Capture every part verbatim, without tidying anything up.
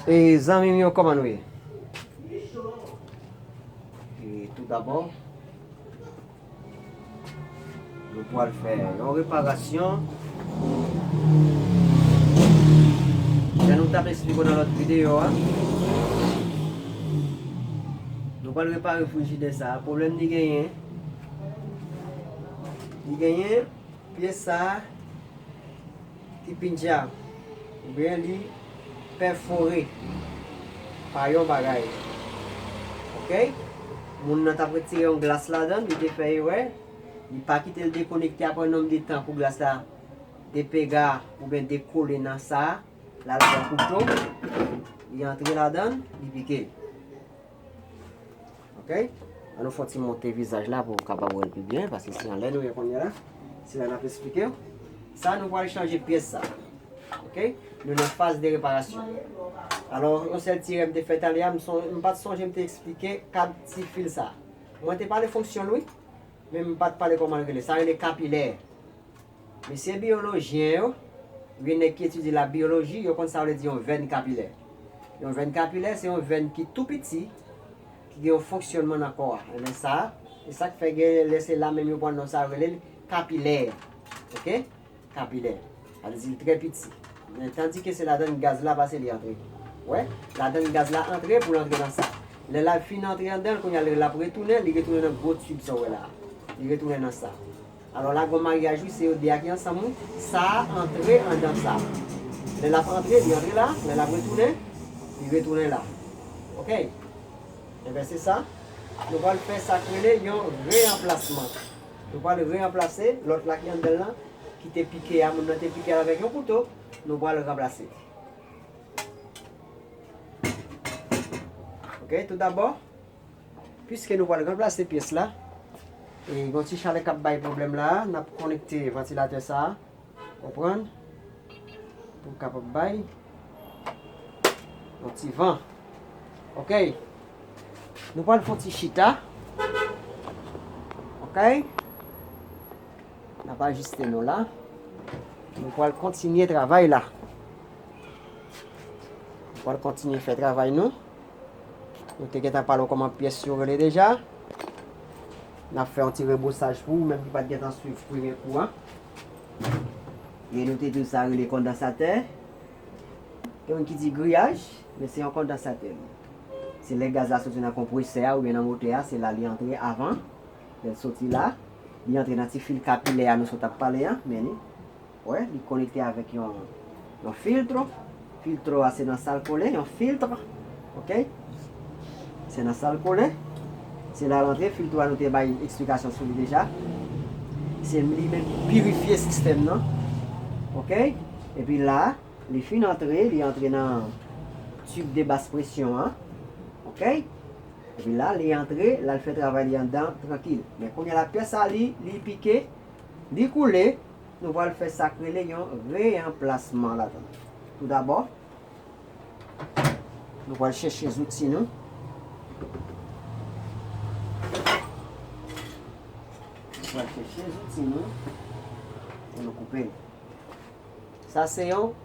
E zanmi m yo, kòman nou ye? E tou dabò, nou pral fè yon reparasyon. Jan nou t ap eksplike w nan lòt videyo a, nou pral repare frijidè sa a. Pwoblèm li genyen, li genyen pyès sa a ki pintya, oubyen li pèfore pa yon bagay. Oke? Moun nan t ap retire yon glas ladan, li te fè erè, li pa kite l dekonekte apre nonm de tan pou glas la depega oubyen dekole nan sa a, l al pran kouto, li antre ladan, li pike l. Oke? An nou fè yon ti monte vizaj la pou w kapab wè l pi byen, paske se anlè nou ye kounye a la. Se la n ap esplike w. Sa, nou pral chanje pyès sa. Oke? Nou nan faz de reparasyon. Alò, yon sèl ti erè m te fè talè a, m son-, m pa t sonje m te eksplike kad ti fil sa. Mwen te pale fonksyon l, wi, men m pa t pale kòman l rele. Sa rele kapilè. Mesye biyolojyen yo, oubyen nèg ki etidye la biyoloji, yo konn sa vle di yon venn kapilè. Yon venn kapilè, se yon venn ki tou piti, ki gen yon fonksyònman nan kò a. Ebyen sa, se sa k fè gen lè se la menm yo pran non sa, yo rele l kapilè. Oke? Kapilè. Sa vle di l trè piti. Men tandike se ladan gaz la pase li antre. Wè? Ladan gaz la antre pou l antre nan sa. Lè l ap fin antre anndan l, kounye a l ap retounen, li retounen nan gwo tib sa w wè la a. Li retounen nan sa. Alò la, gon maryaj, wi, se yo de a ki ansanm, wi. Sa a antre anndan sa. Lè l ap antre, li antre la. Lè l ap retounen, li retounen la. Oke? Enben, se sa. Nou pral fè sa k rele yon reyanplasman. Nou pral reyanplase lòt la ki anndan l lan, ki te pike a, moun nan te pike l avèk yon kouto. Nou pral ranplase. Oke, tou dabò, piske nou pral ranplase pyès la, e gon ti chalè k ap bay pwoblèm la, n ap konekte vantilatè sa a, konprann, pou l kapab bay yon ti van. Oke. Nou pral fè yon ti chita. Oke. N ap ajiste nou la. Nou pral kontinye travay la. Nou pral kontinye fè travay nou. Nou te gentan pale w kòman pyès yo rele deja. N ap fè yon ti rebosaj pou ou menm ki pa t gentan swiv premye kou a. E nou te di w sa rele kondansatè. Gen moun ki di griyaj, men se yon kondansatè li. Se lè gaz la soti nan konpresè a oubyen nan motè a, se la li antre avan. Lè l soti la, li antre nan ti fil kapilè a nou sot ap pale a, men li, wè, li konekte avèk yon, yon filtro. Filtro a se nan sa l kole, yon filtre. Oke? Se nan sa l kole. Se la l antre, filtro a nou te bay eksplikasyon sou li deja. Se li menm ki pirifye sistèm nan. Oke? Epi la, li fin antre, li antre nan tib de bas presyon an. Oke? Epi la, li antre, l al fè travay li anndan, trankil. Men kounye a la, pyès sa, li, li pike, li koule, nou pral fè sa k rele yon reyanplasman ladan. Tou dabò, nou pral chèche zouti nou. Nou pral chèche zouti nou pou nou koupe l. Sa se yon,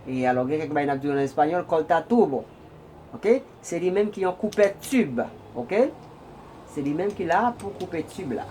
e alò, gen kèk bagay n ap di yo nan espanyòl, corta tubo. Oke? Se li menm ki yon koupè tib. Oke? Se li menm ki la pou koupe tib la.